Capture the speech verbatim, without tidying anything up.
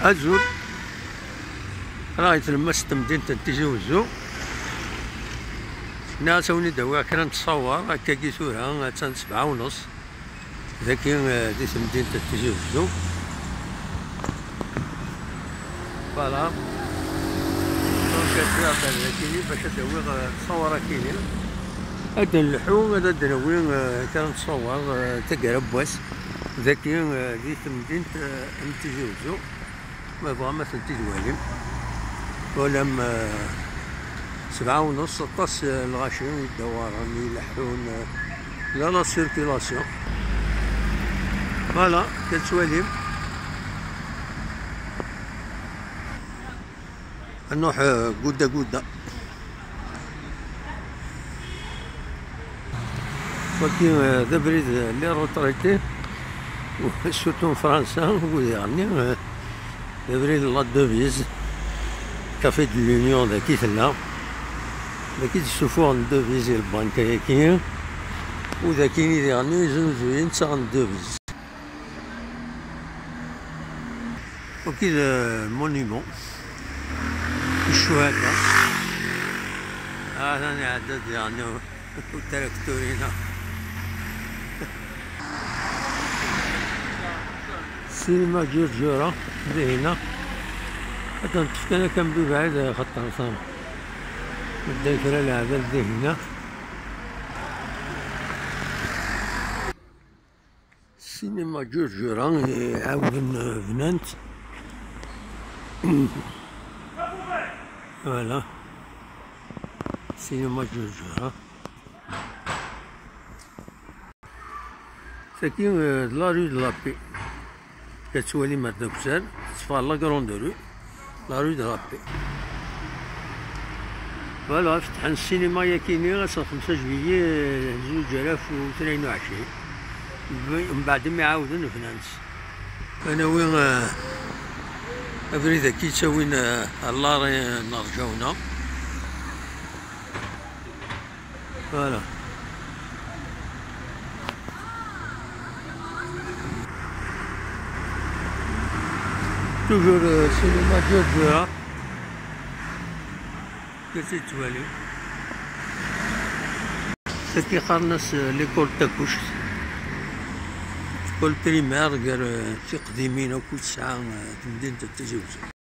Azul. Raɣ tlemmast n temdint n Tizi Wezzu. Nniɣ-as ad wen-id-awiɣ kra n ttṣawar, akkagi tura, attan sebɛa u nneṣ. Dagi, eh, di temdint n Tizi Wezzu. Voilà. Donc, ad tt-aɣ-d ar dagi bac ad d-awiɣ, eh, ttṣawar akini. Ad d-nleḥḥu, ad d-nawi, eh, kra n ttṣawar, eh, taggara n wass. Dagi, eh, di temdint, eh, n Tizi Wezzu. Ma tebɣam ad tent-id-twalim. Twalam, eh, sebɛa u nneṣ, aṭas, eh, lɣaci yeddawaren, ileḥḥun, eh, la la circulation. Voilà, kan tettwalim. Ad nruḥ, eh, gudda gudda. Wagi, eh, d abrid, eh, les retraités, surtout en Fransa, wid yeɣni, eh, d abrid n la devise, Café de l'Union, dagi tella. Dagi d-ssufuɣen devise i lbanka-yagi, u dagi i diɣen znuzuyen, ttaɣen devise. Wagi d monument i ccuhada. Atan iɛedda-d diɣen utraktur-ina. Sinima Ǧurǧura dihin. Ad neṭṭef kan akka mebɛid, xaṭer medda kra leɛbad dihin. Sinima Ǧurǧura i ɛawden bnan-t. Voilà. Sinima Ǧurǧura. Tagi, euh, de la rue de la Paix. Ad twalim ar d akessar, tetteffeɣ la grande rue, la rue de la Paix. Voilà, fetḥen ssinima yakini ass n xemsa juillet, zuǧ alaf u tnin u ɛecrin. Mbe-, mbeɛd mi ɛawden bnan-tt. Ad nawi, eh, abrid-agi yettawin, eh, ar l'arrêt n Rǧawna. Voilà. Toujours, euh, cinéma Ǧurǧura. Kif tettwali. Tagi qqaren-as, euh, l'école Takuct. L'école primaire gar, euh, tiqdimin akk i tesɛa, euh, temdint n Tizi Wezzu.